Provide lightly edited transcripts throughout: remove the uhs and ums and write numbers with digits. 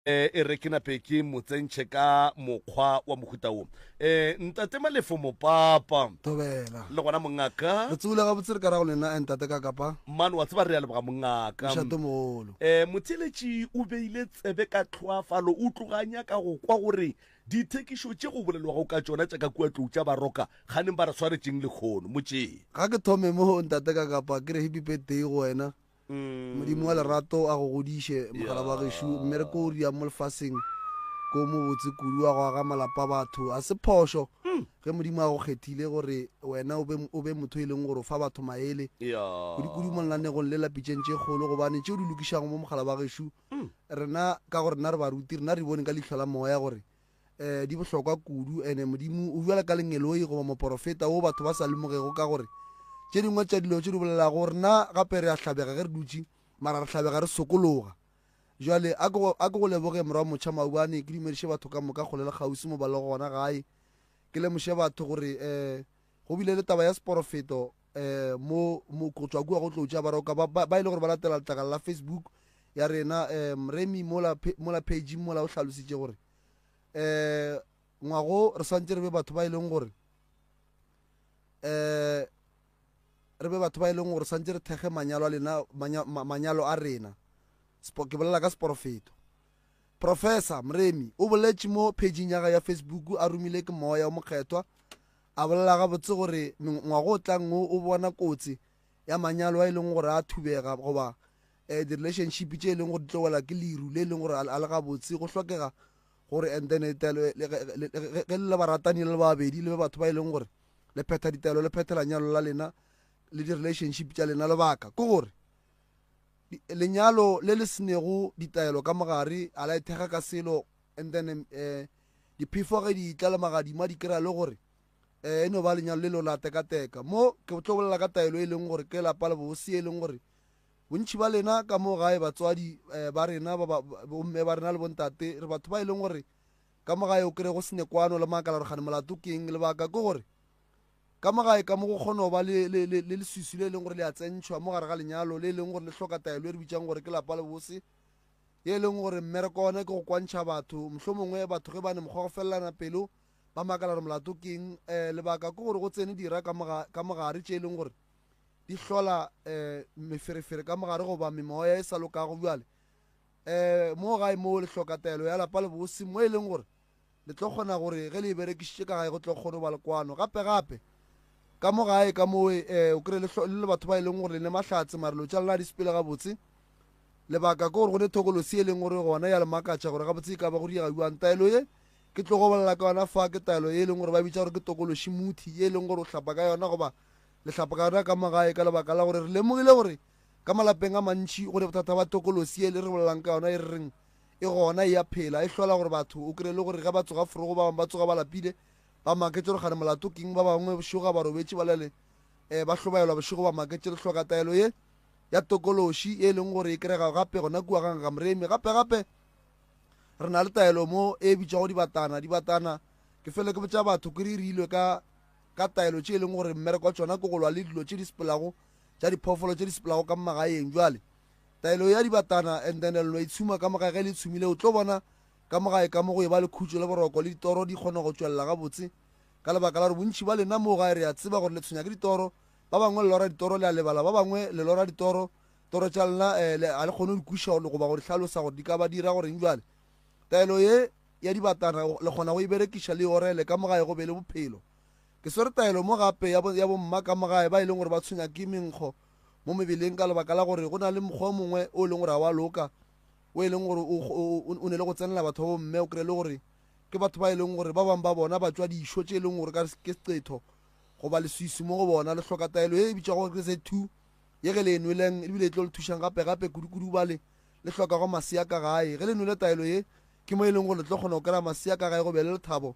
E re ke nape ke mo tsentšhe ka mokgwa wa mohuta wo. E, Ntate Malefo Mopapa. Thobela. Le gona mongaka. Re tsogile gabotse re ka ra go lena eh, ntate ka kapa. Mmane wa tseba re a leboga mongaka. Mošato mogolo. E, motheeletši o beile tsebe ka tlhoafalo o tloga a nyaka go kwa gore dithekišo tše go bolelwago ka tšona tša ka kua Tlou tša Baroka kganeng ba re swaretšeng lehono. Motšee. Ga ke thome mo ntate ka kapa ke re happy birthday go wena. Modimo wa lerato a go godiše, mogala wa gešo. Mmereko o riang mo lefaseng ke o mobotse kudu wa go aga malapa a batho. A se phošo ge Modimo a go kgethile gore wena o be, o be motho e leng gore o fa batho maele, kudu-kudu mo lenanegong le la Pitšeng tše Kgolo, gobane tše o di lokišago mo mogala wa gešo, rena ka gore rena re baruti, rena re bone ka leihlo la moya gore um di bohlokwa kudu. Ene Modimo o bjala ka lengeloi goba moporofeta wo batho ba sa lemogego, ka gore tše dingwe tša dilo tše di bolelago rena gape re a hlabega ge re dutše, mara re hlabega re sokologa. Jwale a ke go leboge morwa motšha maubane, ke dumediše batho ka moka kgole le kgauswi mo ba lego gona gae. Ke lemoše batho gore um go bile le taba ya seporofeto um mo mo go tšwa kua go tlo tša baroka ba, ba, ba e le gore ba latela letlakala la Facebook ya rena. Um Remy mola, mola page mola o hlalositše gore um ngwago re swantše re be batho ba e leng gore um re be batho ba e leng gore swantše re thekge manyalo a lena, manya, manyalo a rena. Ke bolela ka seporofeto. Professor Mremi o boletše mo pageng ya gagwe ya Facebook a romile ke moya o mokgethwa, a bolela gabotse gore ngwago o tlang wo o bona kotsi ya manyalo a e leng gore a thubega goba um di-relationship tše e leng gore di tlo wela ke leru le e leng gore a le gabotse. Go hlokega gore and then taelo ge le le baratani le le babedi le be batho ba e leng gore le phetha ditaelo, le phethela nyalo la lena le di-relationship tša lena. Lebaka ke gore lenyalo le le senego ditaelo ka mogare a la ithekga ka selo, and then um diphefo ge di tla le magadima di kry-a le gore um e no ba lenyalo le leo la tekateka. Mo ke tlo bolela ka taelo e leng gore ke lapa le bose, e leng gore bontši ba lena ka mo gae batswadi um ba rena bomme ba rena le bontate re batho ba e leng gore ka mo gae o kry go sene kwano le makala gore gane molato keng. Lebaka ke gore ka mo gae ka mo go kgona go ba le, le, le, le leswiswi le e leng gore le a tsentšhwa mo gare ga lenyalo le e leng gore le hloka taelo e re bitsang gore ke lapa le bose, ye e leng gore mmereko wa ona ke go kwantšha batho. Mohlomongwe batho ge ba ne mokgwa go felelana pelo ba makala gore molato keng. Um lebaka ke gore go tsene dira ka mogare tše e leng gore di hlola um meferefere ka mogare goba memoya e sa lokago. Bjale um mo gae mo le hloka taelo ya lapa le bose mo e leng gore le tlo kgona gore ge le e berekišitše ka gae go tlo kgone go ba le kwano. Gape gape ka mo gae ka mo um o kry le le batho ba e leng gore le ne mahlatse mare lo tša lena di sepele gabotse. Lebaka ke gore go ne thokolosi e leng gore gona ya le makatša gore gabotse e ka ba go diega jwang. Taelo ye ke tlogo bolela ka yona fa ke taelo ye e leng gore ba bitša gore ke tokološi muthi, ye e leng gore o hlapa ka yona goba le hlapa ka yona ka mo gae, ka lebaka la gore re lemogile gore ka malapeng a mantši go ne bothata ba tokolosi ye le re bolelang ka yona e re reng e gona e a phela, e hlola gore batho o kry-e le gore ge ba tsoga forogo ba bangwe ba tsoga ba lapile ba maketše gore kgane molato keng, ba bangwe bošego ga ba robetše ba lele um ba hlobaelwa bošego ba maketše. Le hloka taelo ye ya tokološi e leng gore e kry-ega gape gona kua ga Ngaka Moremi. Gape gape re na le taelo mo e bitšwago dibatana. Dibatana ke fele ke botša batho ke re rilwe ka ka taelo tše e leng gore mmereko wa tšona ke go lwa le dilo tše di sepelago tša diphoofolo tše di sepelago ka magaeng. Jwale taelo ya dibatana and then leno e tshuma ka mogae, ge le tshumile o tlo bona ka mogae ka mo go e ba le khutšo le boroko le ditoro di kgona go tšwelela gabotse, ka lebaka la gore bontši ba lena mo gae re a tseba gore le tshwenya ke ditoro. Ba bangwe le lora ditoro le a lebala, ba bangwe le lora ditoro toro tša lena um a le kgone go di kweša goba go di hlalosa gore di ka ba dira goreng. Jwale taelo ye ya dibatana le kgona go e berekiša le e orele ka mo gae go be le bophelo. Ke swere taelo mo gape ya bomma ka mo gae ba e leng gore ba tshwenya ke menkgo mo mebeleng ka lebaka la gore go na le mokgwa o mongwe o e leng gore ga wa loka, o e leng gore o ne le go tsenela batho ba bomme. O kry-e le gore ke batho ba e leng gore ba bangwe ba bona ba tšwa dišo tše e leng gore ke seqetho goba leswiswi mo go bona. Le hloka taelo ye e bitšwago gore ke Z2 ye ge le e nweleng ebile e tlo le thušang gape gape kudu-kudu bale le hlokago masea ka gae. Ge le nwele taelo ye ke mo e leng gore le tlo kgona go kry-a masea ka gae go be le lethabo,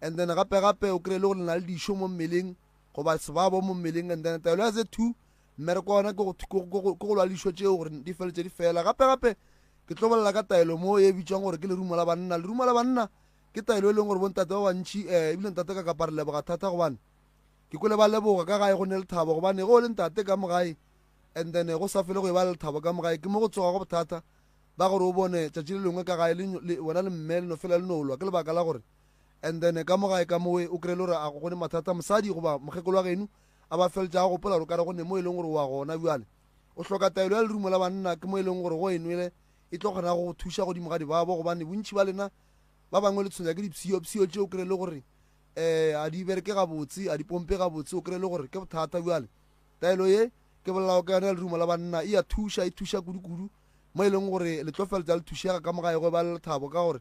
and then gape gape o kry-e le gore le na le dišo mo mmeleng goba sebabo mo mmeleng. And then taelo ya Z2 mmereko wa yona ke go lwa le dišo tšeo gore di feletše di fela. Gape gape ke tlo bolela ka taelo mo e bitšwang gore ke lerumo la banna. Lerumo la banna ke taelo e leng gore bontate ba bantši um ebile ntate ka kapa re leboga thata gobane ke kwele ba leboga ka gae go ne lethabo, gobane ge o le ntate ka mo gae and then go sa fele go e ba lethabo ka mo gae ke mo go tsogago bothata. ba gore o bone tšatši le lengwe ka gae le wena le mme le no fela le no lwa ke lebaka la gore and then ka mo gae ka mowe o kry-e le gore a go ne mathata mosadi goba mokgekolo wa geno a ba feletša a gopola gore o ka re go ne mo e leng gore wa gona bjale o hloka taelo ya lerumo la banna ke mo e leng gore go e nwele e tlo kgona go thuša godimo ga dibabo gobane bontši ba lena ba bangwe le tshwenya ke dipshio pshio tše o kry-e le gore um a di bereke gabotse a di pompe gabotse o kry-e le gore ke bothata bjale taelo ye ke bolelago ka yona ya lerumo la banna e a thuša e thuša kudu-kudu mo e leng gore le tlo feletša le thušega ka mogae go ba le lethabo ka gore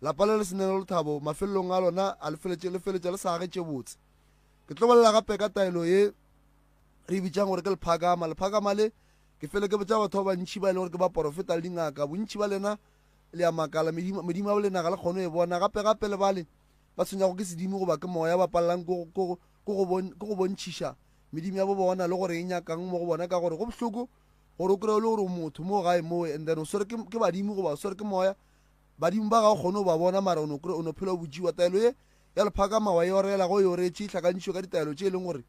lapa le le senelo lethabo mafelelong a lona a le feletše le feletša le sa age tše botse ke tlo bolela gape ka taelo ye re e bitsang gore ke lephakama lephakama le ke fele ke botša batho ba bantšhi ba e leng gore ke baporofeta le dingaka bontšhi ba lena le a makala medimo medimo ya bolena ga le kgone go e bona gape gape le bale ba tshwenyago ke sedimo goba ke moya ba palelang ke go bontšhiša medimo ya bo bona le gore e nyakang mo go bona ka gore go bohloko gore o kry-e le gore o motho mo gae mo and then o swere ke badimo goba o swere ke moya badimo ba ga o kgone go ba bona mara o no o no phela o botsiwa taelo ye ya lephakama wa e orela go e oretše e hlakantšhiwe ka ditaelo tše e leng gore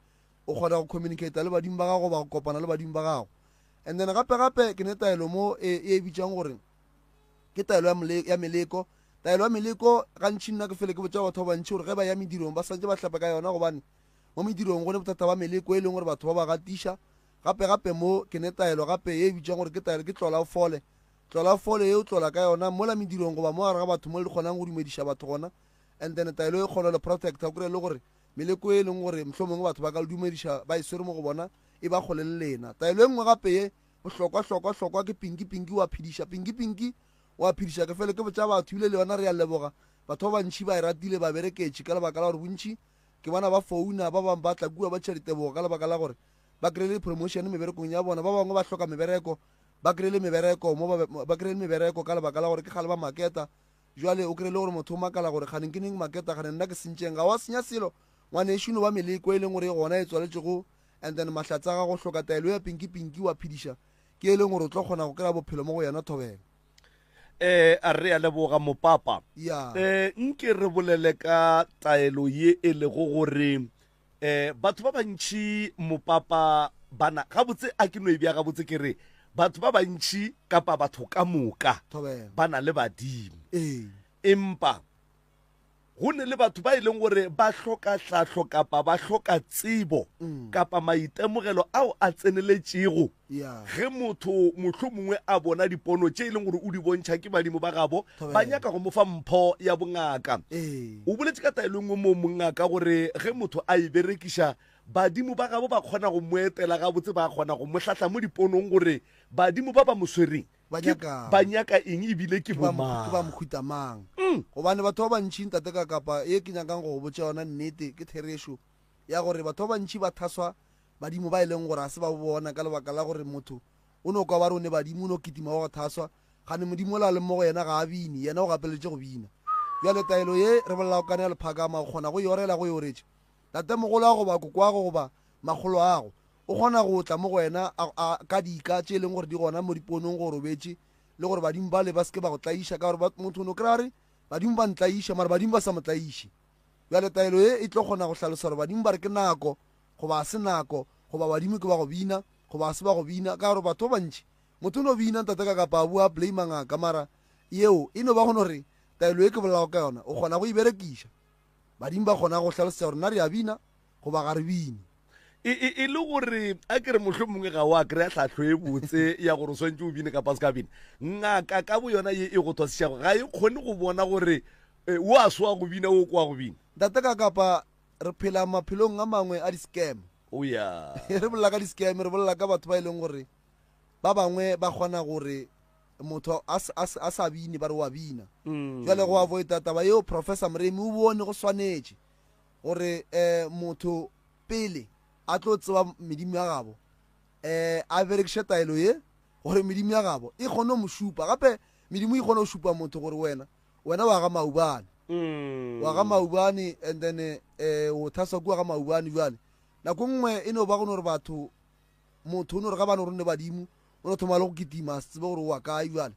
o kgona go communicate le badimo ba gago goba go kopana le badimo ba gago and then gape gape ke ne taelo mo e e bitsang gore ke taelo ya meleko taelo ya meleko gantši nna ke fele ke botša batho ba bantši gore ge ba ya medirong ba santse ba hlape ka yona gobane mo medirong go ne bothata ba meleko e leng gore batho ba ba gatiša gape gape mo ke ne taelo gape ye e bitsang gore ke taelo ke tlola o fole tlola o fole ye o tlola ka yona mola medirong goba mo gare ga batho mo le kgonang go dumediša batho gona and then taelo e kgona le protecta o kry-e le gore meleko e leng gore mohlomongwe batho ba ka le dumediša ba e swere mo go bona e ba kgole le lena taelo e nngwe gape ye bohlokwa hlokwa hlokwa ke pinki pinki wa phediša pinki pinki wa phediša ke fele ke botša batho ebile le yona re ya leboga batho ba bantšhi ba e ratile ba bereketše ka lebaka la gore bontšhi ke bona ba founa ba bangwe ba tla kua ba tšha ditebogo ka lebaka la gore ba kry-ile promotion meberekong ya bona ba bangwe ba hloka mebereko ba kry-ile mebereko mo ba kry-ile mebereko ka lebaka la gore ke kgale ba maketa jwale o kry-ile gore motho o makala gore kganeng ke neng maketa kgane nna ke sentšeng ga wa senya selo ngwanešu no ba meleko e leng gore e gona e tswaletšego and then mahlatse a gago hloka taelo ya pinki pinki wa phediša ke e leng gore o tlo kgona go kry-a bophelo mo go yena thobela eh a re a leboga mopapa ya eh nke re bolele ka taelo ye e lego gore eh batho ba bantši mopapa bana gabotse a ke no e bja gabotse ke re batho ba bantši kapa batho ka moka thobela ba na le badimo ee empa Go ne le batho ba e leng gore ba hloka hlahlo kapa ba hloka tsebo mm. kapa maitemogelo ao a tseneletšego yeah. ge motho mohlomongwe a bona dipono tše e leng gore o di bontšha ke badimo ba gabo ba nyaka go mo fa mpho ya bongaka ee. o boletše ka taelo nngwe mo mongaka gore ge motho a e berekiša badimo ba gabo ba kgona go mo etela gabotse ba kgona go mo hlahla mo diponong gore badimo ba ba mo swereng Ba Ke, nyakang? ba nyaka eng ebile ke Ke ba, ke ba bomang? mohuta mang? Gobane batho ba bantši, ntate ka kapa ye ke nyakang go go botša yona nnete, ke therešo ya gore batho ba bantši ba thaswa badimo ba e leng gore ga se ba bona ka lebaka la gore motho o no kwa ba re o ne badimo, o no kitima wa go thaswa, kgane modimo ola a leng mo go yena ga a bine, yena o gapeletše go bina. Bjale taelo ye re bolelago ka yona ya lephakama, o kgona go e orela go e oretše tatemogoloago goba kokoago goba makgoloago. O kgona go tla mo go wena a, a, ka dika tše e leng gore di gona mo diponong go robetše, le gore badimo bale ba se ke ba go tlaiša, ka gore ba, motho o no kry-a re, Badimo ba ntlaiša, mara badimo ba sa mo tlaiše. Bjale taelo ye e tlo kgona go hlalosa gore badimo ba re ke nako, goba ga se nako, goba badimo ke ba go bina, goba ga se ba go bina, ka gore batho ba bantši, motho o no bina ntate ka kapa a bua a blame ngaka, mara yeo e no ba go no re taelo ye ke bolelago ka yona o kgona go e berekiša. Badimo ba kgona go hlalosetša gore na re a bina goba ga re bine. E, e, e le gore a ke re mohlomongwe ga wa kry-a tlhahlo e botse ya gore o swantse o bine kapa se ka bina ngaka ka bo yona ye e go thwasišago ga e kgone go bona gore eh, o a soa go bina o kwa go bina Ntate ka kapa re phela maphelong a mangwe a di-scam. o ya Re bolela ka di-scam, re bolela ka batho ba e leng gore ba bangwe ba kgona gore motho a, a, a sa bine ba re wa bina. Mm. Jwale go avoida taba yeo Professor Moremi o bone go swanetše gore um motho pele a tlo tseba medimo ya gabo um a berekiše taelo ye gore medimo ya gabo e kgone go mo šupa gape medimo e kgone go šupa motho gore wena wena wa ga maubane mm. wa ga maubane and then um o thaswa kua ga maubane jale nako nngwe e no ba go no gore batho motho o no re ga ba no ronne badimo o no thoma le go kitima a se tsebe gore o wa kae jale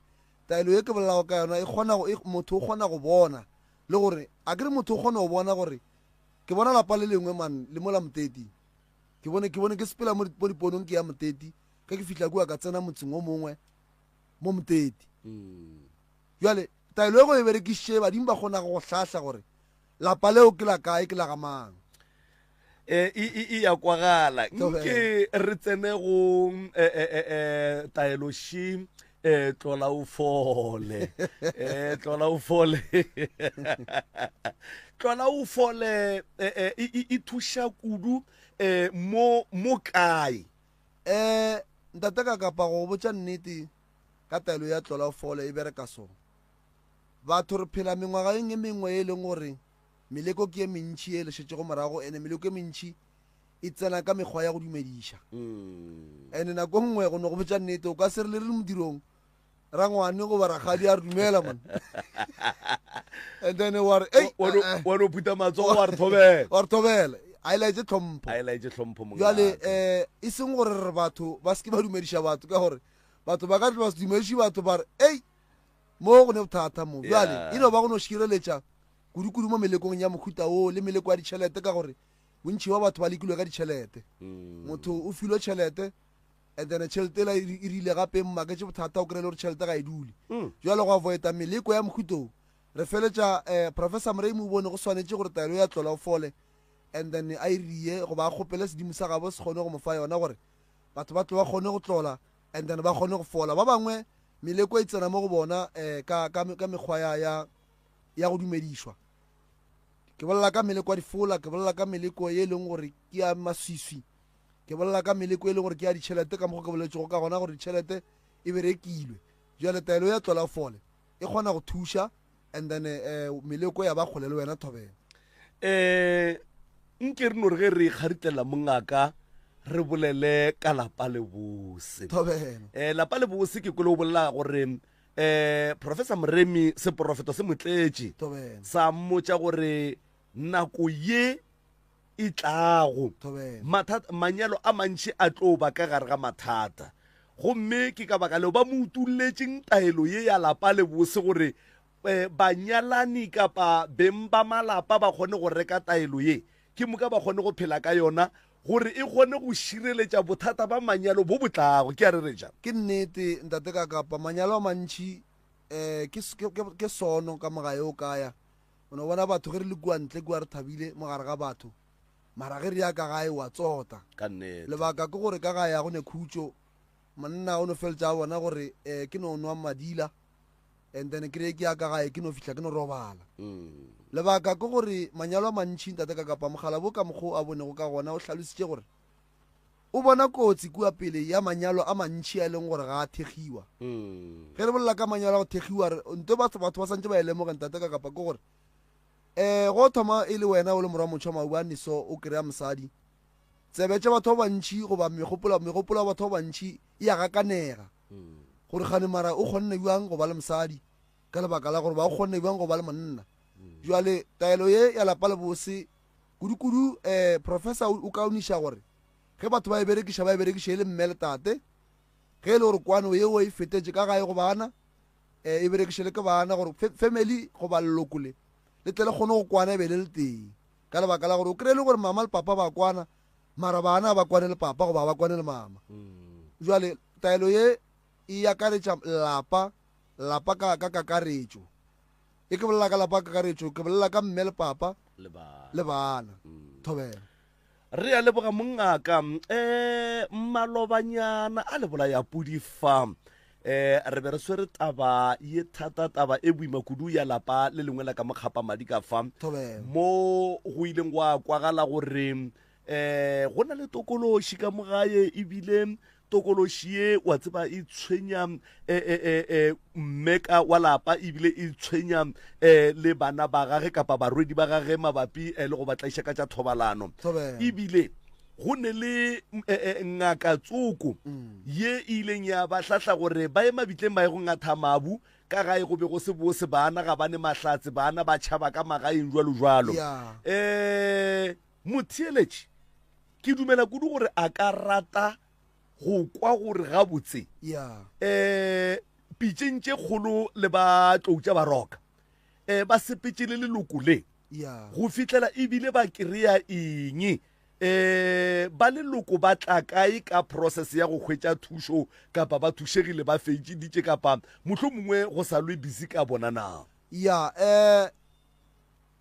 taelo ye ke bolelago ka yona e kgona e, motho o kgona go bona le gore a kere motho o kgona go bona gore Ke bona lapa le lengwe man le mola Moteti. Ke bone ke bone ke sepela mo mo diponong ke ya Moteti. Ge ke fihla kua ka tsena motseng o mongwe mo Moteti. Bjale taelo e go e berekišitše, badimo ba kgona go go hlahla gore lapa leo ke la kae, ke la ga mang. E, e, e, e ya kwagala. Nke re tsene go e, e, e, e, taelo ši e, tlola o fole. E, tlola o fole. Tlola o fole e, e, e, e, e thuša kudu e, mo, mo kae? Um ntate ka kapa go botša nnete ka taelo ya tlola o fole e bereka so. Batho re phela mengwageng e mengwe e leng gore meleko ke e mentši e le šetšego morago, ene meleko e mentši e tsena ka mekgwa ya go dumediša. Ene nako nngwe go no go botša nnete o ka se re le re le modirong rangwane goba rakgadi a re dumela man and then wa re ei Wa no- wa no phutha matsogo wa re thobela. Wa re thobela. A e laetše tlhompho. A e laetše tlhompho mongaka. Bjale um e seng gore re batho ba se ke ba dumediša batho ka gore batho ba ka tle ba se dumediše batho ba re ei mo go ne bothata mo. Bjale e no ba go no šireletša kudu-kudu mo melekong ya mohuta wo le meleko ya ditšhelete ka gore bontši ba batho ba lekilwe ka ditšhelete. Motho o filwe tšhelete and then tšhelete ela e rile gape e mmaketše bothata o kry-e le gore tšhelete ga e dule. Bjale go avoida meleko ya mohuta wo re feletša um Professor Moremi o bone go swanetše gore taelo ya tlola o fole and then a e rie goba a kgopele sedimo sa gabo se kgone go mo fa yona gore batho ba tle ba kgone go tlola and then ba kgone go fola. Ba bangwe meleko e tsena mo go bona um ka, ka, ka mekgwa ya, ya, ya go dumedišwa. Ke bolela ka meleko ya difola, ke bolela ka meleko ye e leng gore ke ya maswiswi, ke bolela ka meleko e leng gore ke ya ditšhelete ka mokgwa ke boletšego ka gona gore ditšhelete e berekilwe. Bjale taelo ya tlola fole e kgona go thuša and then um meleko ya ba kgole le wena thobela. Um nke re no re ge re kgaritlela mongaka re bolele ka lapa le bose. Thobela. Um lapa le bose ke kwele o bolela gore um Professor Moremi seporofeto se mo tletše sa mmotša gore nako ye e tlago mathata manyalo a mantši a tlo ba ka gare ga mathata gomme ke ka baka leo ba mo utulletšeng taelo ye ya lapa le bose gore eh, banyalani kapa beng ba malapa ba kgone go reka taelo ye ke moka ba kgone go phela ka yona gore e kgone go šireletša bothata ba manyalo bo bo tlago. Ke a rereša. Ke nnete ntate ka kapa manyalo a mantši um ke, ke, ke, ke sono ka mogae o kaya. O no bona batho ge re le kua ntle kua re thabile mo gare ga batho, mara ge re ya ka gae wa tsota. Ka nnete. Lebaka ke gore ka gae ga go ne khutšo. Monna o no feletša a bona gore um ke no nwa madila and then ke re ke ya ka gae ke no fihla ke no robala. Lebaka ke gore manyalo a mantši ntate ka kapa mogala bo ka mokgwa o a bonego ka gona o hlalositše gore o bona kotsi kua pele ya manyalo a mantši a e leng gore ga a thekgiwa. Ge re bolela ka manyalo a go thekgiwa re nto batho batho ba santse ba e lemoge ntate ka kapa ke gore um go thoma e le wena o le morwa motšha maubane so o kry-a mosadi tsebe tša batho ba bantši goba megopolo megopolo ya batho ba bantši e a gakanega gore kgane mara o kgonne bjang go ba le mosadi ka lebaka la gore ba o kgonne bjang go ba le monna. Jwale taelo ye ya lapa le bose kudu-kudu um professor o kaoniša gore ge batho ba e berekiša ba e berekiše e le mme le tate. Ge e le gore kwano yeo e fetetše ka gae go bana um e berekiše le ke bana gore family goba leloko le le tle le kgone go kwana e be le le tee. Ka lebaka la gore o kry-e le gore mama le papa ba kwana mara bana ba kwane le papa goba ba kwane le mama. Jwale taelo ye e akaretša lapa, lapa ka, ka kakaretšo. E ke bolela ka lapa ka kakaretšo, ke bolela ka mme le papa le bana. Thobela. Re a leboga mongaka. Um malobanyana a le bolaya pudi fa. Um re be re swere taba ye thata, taba e boima kudu ya lapa le lengwe la ka mokgapa madi ka fa. Thobela. Mo go ileng gwa kwagala gore um go na le tokološi ka mo gae, ebile tokološi ye wa tseba e tshwenya mmeka wa lapa, ebile e tshwenya le bana ba gage kapa barwedi ba gage mabapi le go ba tlaiša ka tša thobalano. Ebile go ne le ngaka tsoko ye e ileng ya ba hlahla gore ba ye mabitleng ba ye go ngatha mabu ka gae, go be go se bose, bana ga ba ne mahlatse, bana ba tšhaba ka magaeng jwalo jwalo. Motheeletši ke dumela kudu gore a ka rata go kwa gore gabotse um pitšeng tše kgolo le ba tlou tša baroka um ba sepetše le leloko le go fihlela ebile ba kry-a eng. Um ba leloko ba tla kae ka process ya go hwetša thušo kapa ba thušegile ba fetšeditše kapa mohlomongwe go sa lwe busy ka bona na? Ya, um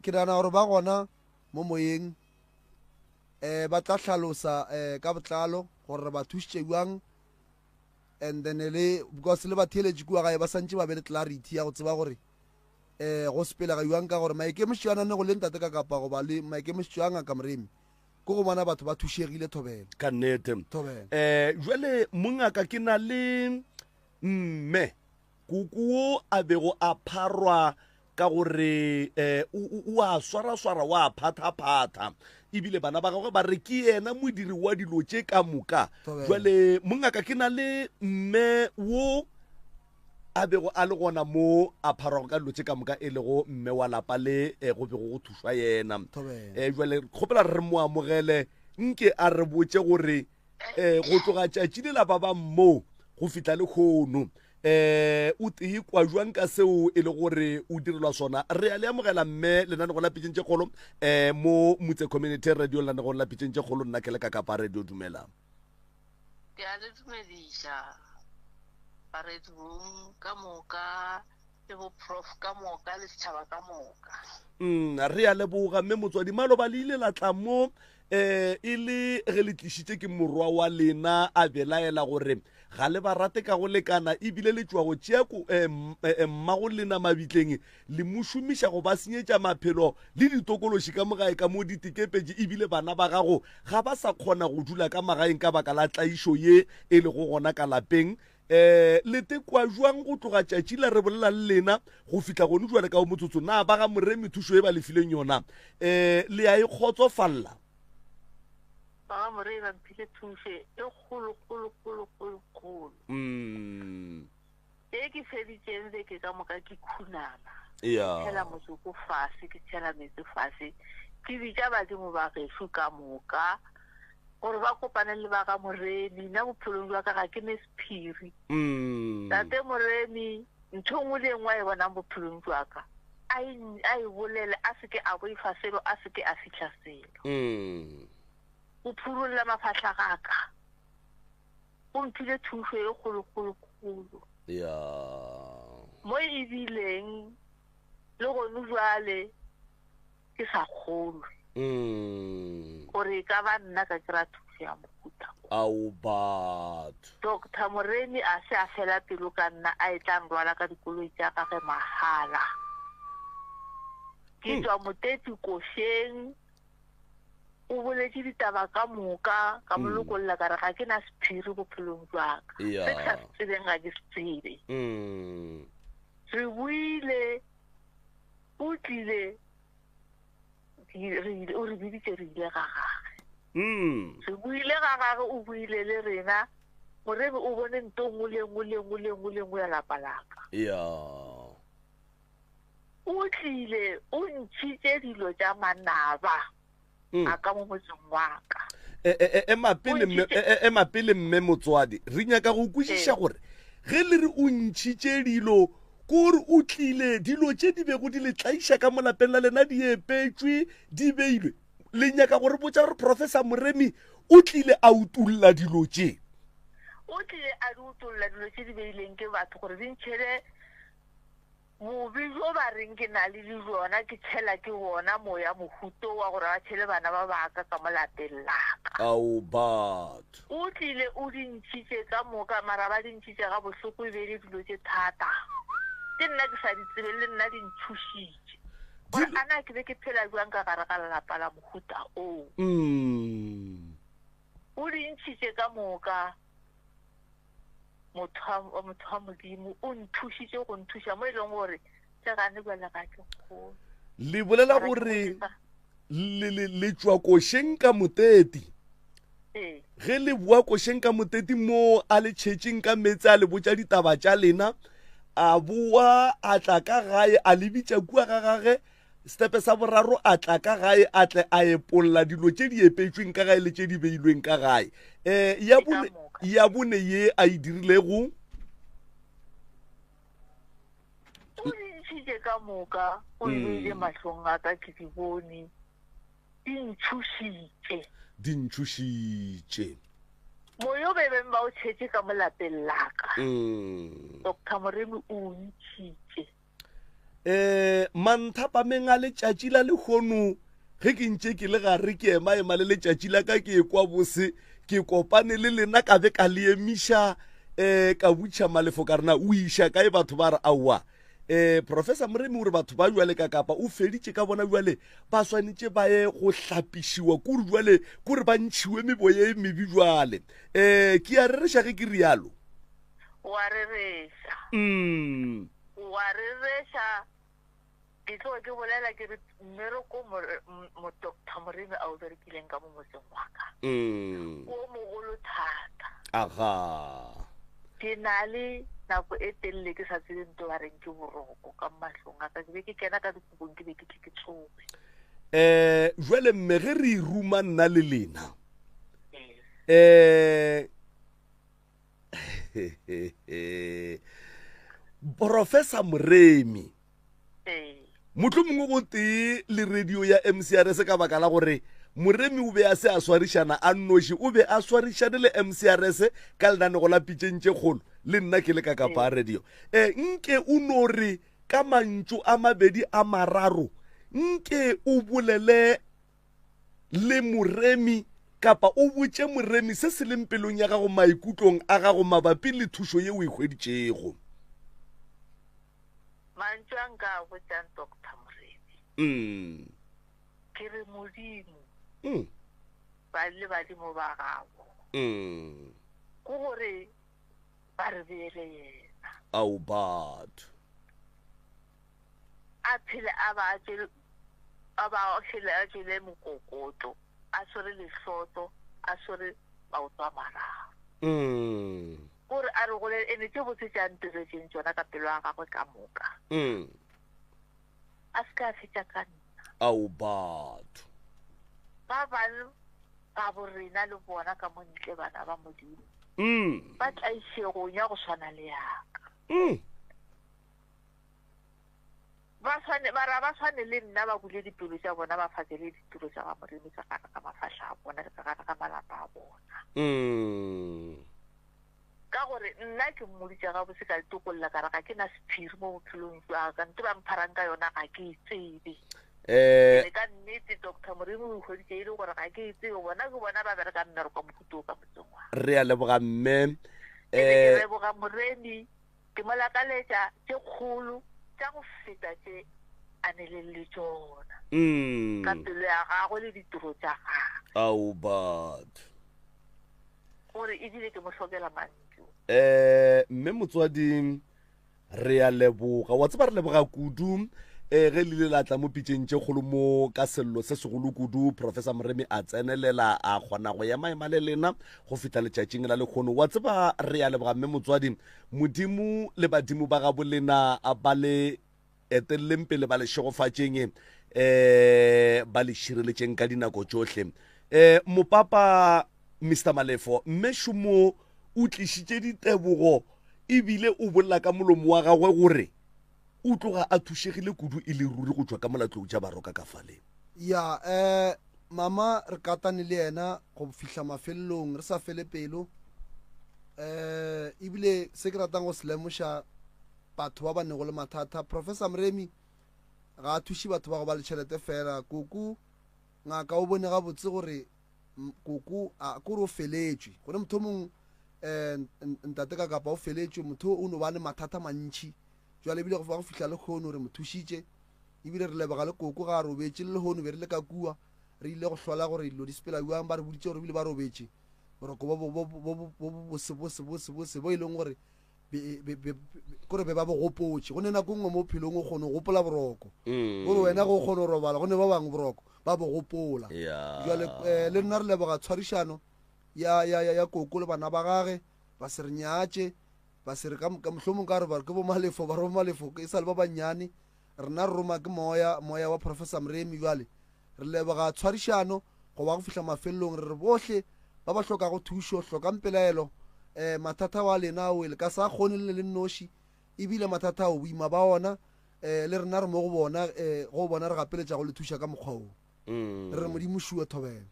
ke nagana gore ba gona mo moyeng um ba tla hlalosa um ka botlalo gore re ba thušitše bjang and then le because le batheeletši kua gae ba santše ba be le clarity ya go tseba gore um go sepelega bjang ka gore maikemišetšo a nane go le ntate ka kapa goba le maikemišetšo a ngaka moremi ke go bona batho ba thušegile thobela ka nnete thobela um jale mongaka ke na le mme koko wo a bego a pharwa ka gore um o a swaraswara wa phathaphatha ebile bana ba gagwe ba re ke yena modiri wa dilo tše ka moka jale mongaka ke na le mme wo a bego a le gona mo a pharwago ka dilo tše ka moka e lego mme wa lapa le eh, go bego go thušwa yena um jale kgopela re mo amogele nke a re botše gore um go tloga tšatši le la ba ba moo go fihla le kgono um o tee kwa jwang ka seo e le gore o direlwa sona re a le amogela mme lenanego la pitšeng tše kgolo um mo motse community radio lenanegong la pitšeng tše kgolo nna ke le ka kapa radio dumelang Ke a le dumediša baredibong ka moka le bo prof ka moka le setšhaba ka moka. Mm, re a leboga mme motswadi maloba le ile la tla mo eh e le ge le tlišitše ke morwa wa lena a belaela gore ga le ba rate ka go lekana ebile le tšwa go tšea eh, eh, mmago lena mabitleng le mo šomiša go ba senyetša maphelo le ditokološi ka mo gae ka mo di tekepetše ebile bana ba gago ga ba sa kgona go dula ka magaeng ka baka la tlaišo ye e lego gona ka lapeng. Um le tekwa jwang go tloga tšatši la re bolela le lena go fihla gone jwale ka o motsotso? Na ba ga Moremi thušo ye ba le fileng yona um le a e kgotsofalla? Ba ga Moremi ba mphile thušo e kgolo kgolo kgolo kgolo kgolo. Mm. Ge ke feditšeng beke ka moka ke khunama, ke tšhela motsoko fase, ke tšhela meetse fase, ke bitša badimo ba gešo ka moka gore ba kopane le ba ga Moremi. Nna bophelong jwa ka ga ke ne sephiri. Tate Moremi, ntho e nngwe le e nngwe a e bonang bophelong jwa ka, a e, a e bolele, a se ke a boifa selo, a se ke a fihla selo. O phurolla mafahla ga ka. O mphile thušo e kgolokgolokgolo. Ya. Mo e bileng le gone jwale ke sa kgolwe. Mm. Gore e ka ba nna ka kry-a thušo ya mohuta o. Ao batho. Doctor Moremi a se a fela pelo ka nna a e tla nrwala ka dikoloi tša gage mahala. Ke tšwa Motetsi košeng. O boletše ditaba ka moka, ka mo lokolla ka re ga ke na sephiri bophelong jwa ka. Yeah. Se ke sa se tsebeng ga ke se tsebe. Mm. Re buile, o tlile, re ile, o re biditše re ile ga gage. Mm. Re buile ga gage, o buile le rena. Moremi o bone nto nngwe le nngwe le nngwe le nngwe le nngwe ya lapa la ka. Yeah. O tlile o ntšhitše dilo tša manaba mm. a ka mo motseng wa ka. E, e, e, ema pele mme, ema pele mme motswadi, re nyaka go kwešiša gore ge le re o ntšhitše dilo kore o tlile dilo tše di bego di le tlaiša ka mo lapeng la lena di epetšwe di beilwe le nyaka gore botša gore professor moremi o tlile a utolla dilo tše o tlile a di utolla dilo tše di beileng ke batho gore di ntšhele Bobe bjo ba reng ke na le le bjona, ke tšhela ke bona moya mohuto wa gore ba tšhele bana ba ba ka ka mo lapeng la ka. Ao batho. O tlile o di ntšhitše ka moka, mara ba di ntšhitše gabohloko, e be e le dilo tše thata, tše nna ke sa di tsebeng, le nna di ntšhošitše, gore a na ke be ke phela bjang ka gare ga lelapa la mohuta oo. O di ntšhitše ka moka. Motho wa, motho wa Modimo o nthušitše go nthuša mo e leng gore le gane bjale ga ke kgone. Le bolela Mara ke gore botsa. le, le, le tšwa košeng ka moteti. Ee. Ge le boa košeng ka moteti mo a le tšhetšeng ka meetse a le botša ditaba tša lena, a boa a tla ka gae a le bitša kua ga gage Setepe sa boraro a tla ka gae a tle a epolla dilo tše di epetšweng ka gae le tše di beilweng ka gae. Um ya bone, ya bone ye a e dirilego. O di ntšhitše ka moka, o di beile mahlong a ka, ke di bone. Di ntšhošitše. Di ntšhošitše. Moyo o be beng ba o tšhetše ka mo lapeng la ka. Doctor Moremi o o ntšhitše. Um manthapameng a letšatši la lehono ge ke ntše ke le gare ke ema-ema le letšatši la ka ke ekwa bose ke kopane le lena ka be ka le emiša um ka butšha malefo ka rena o iša kae batho ba re aowa um professor Moremi o re batho ba jwale ka kapa o feditše ka bona jwale ba swanetše ba ye go hlapišiwa kore jwale kore ba ntšhiwe meboya e mebe jwale um ke a rereša ge ke rialo wa rereša mm. Wa rereša, ke tloge ke bolela ke re mmereko mo Doctor Moremi a o berekileng ka mo motseng wa ka mm. o mogolo thata. Aga. Ke na le nako e telele ke sa tsebe nto ba reng ke boroko ka mahlong a ka ke be ke kena ka dikobong ke be ke tle ke tsoge. Eh jwale mme ge re ruma nna le lena. Eh Professor Moremi mohlomongwe go tee le radio ya MCRS ka baka la gore Moremi o be a se a swarišana a nnoši o be a swarišane le MCRS ka lenanego la pitšeng tše kgolo le nna ke le ka kapa radio e nke o no re ka mantšu a mabedi a mararo nke o bolele le Moremi kapa o botše Moremi se se leng pelong ya gago maikutlong a gago mabapi le thušo ye o e hweditšego. Mantšu a nka a botšang Doctor Moremi. Mm. Ke re Modimo. Mm. Ba le badimo ba gago. Mm. Ke gore ba re beele yena. Ao batho. A phele a ba a tšwele, a ba a phele a tšwele mokokotlo, a swere lehlotlo, a swere maoto a mararo. Mm. Gore a re gole ene tše botse tše a ntiretšeng tšona ka pelo ya gagwe ka moka. Mm. A se ke a fetša ka nna. Ao batho. Ba bang ba bo rena le bona ka mo ntle bana ba Modimo. Mm. Ba tlaišegong ya go swana le yaka. Mm. Ba swane, ba ra ba swane le nna, ba bule dipelo tša bona, ba fakele ditiro tša ga Modimo ka gare ga mafahla a bona le ka gare ga malapa a bona. Mm. Ka gore nna ke mmoditše gabotse ka itokolla ka re ga ke na sephiri mo bophelong jwa ka, nto ba mpharang ka yona ga ke e tsebe. Eh, Ene ka nnete Doctor Moremi o hweditše e le gore ga ke e tsebe, bona ke bona ba berekang mmereko wa mohuta o ka motseng wa. re a leboga mme. Ke be ke Eh, leboga Moremi Ke mo lakaletša tše kgolo tša go feta tše a neleng le tšona ka pelo ya gagwe le ditiro tša gagwe. Ao batho. Gore ebile ke mo hlokela mantšu. Eh, mme motswadi re a leboga wa tseba re leboga kudu eh ge le ile la tla mo pitšeng tše kgolo mo ka sello se segolo kudu professor Moremi a tsenelela a kgona go ema ema le lena go fihla letšatšing la lekgono wa tseba re a leboga mme motswadi Modimo le badimo ba gabo lena a ba le eteleleng pele ba le šegofatšeng um ba le šireletšeng ka dinako tšohle um mopapa Mr Malefo mme šomo o tlišitše ditebogo ebile o bolela ka molomo wa gagwe gore o tloga a thušegile kudu e le ruri go tšwa ka molatlou tša baroka ka fale. Ya, eh, mama re katane le yena go fihla mafelelong re sa fele pelo. Eh, ebile se ke ratang go se lemoša batho ba ba nego le mathata, Professor Moremi ga a thuše batho ba go ba le tšhelete fela. Koko ngaka o bone gabotse gore koko a kore o feletšwe gone motho mongwe um ntate ka kapa o feletšwe motho o no ba le mathata mantšhi jwale ebile go go fihla le kgono re mo thušitše ebile re leboga le koko ga a robetše le lehono be re le ka kua re ile go hlola gore dilo di sepela bjang ba re boditše gore ebile ba robetše boroko bo bo bose bose bose bose bo e leng gore kore be ba bo gopotše go ne nako nngwe mo phelong o kgone go gopola boroko mm. gore wena go kgone go robala go ne ba bangwe boroko ba bo gopola jale um le nna re leboga tshwarišano ya, ya, ya, ya koko le bana ba gage ba se re nyatše ba se re ka mohlomong ka re ba ke bomalefo ba re bomalefo e sa le ba bannyane rena re roma ke moya moya wa professor Moremi jale Re leboga tshwarišano go ba go fihla mafelelong. Re re bohle ba ba hlokago thušo, hlokang pelaelo. Um mathata ao a lena ao le ka sa kgone le le le nnoši, ebile mathata ao boima ba ona um le rena re mo go bona, um go bona re gapeletša go le thuša ka mokgwa wo. Re re Modimo šua thobela.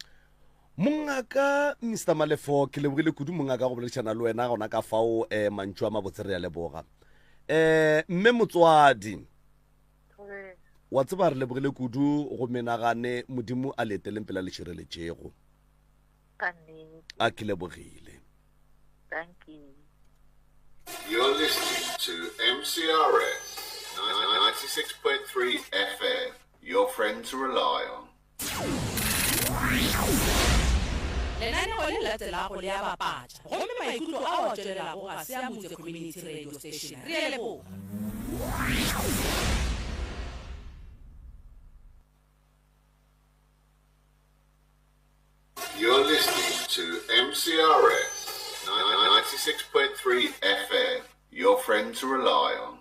Mongaka Mister Malefo, ke lebogile kudu mongaka go boledišana le wena gona ka fao um mantšu a mabotse re a leboga. Um mme motswadi, wa tseba re lebogile kudu go menagane Modimo a le eteleng pele a le šireletšego. A ke lebogile. Thank you. You're listening to MCRS 96.3 FM, your friend to rely on. Lenaneo le latelago le a bapatša gomme maikutlo ao a tšwelelago ga se a Mutse Community Radio Station. Re a leboga. You're listening to MCRS 96.3 FM, your friend to rely on.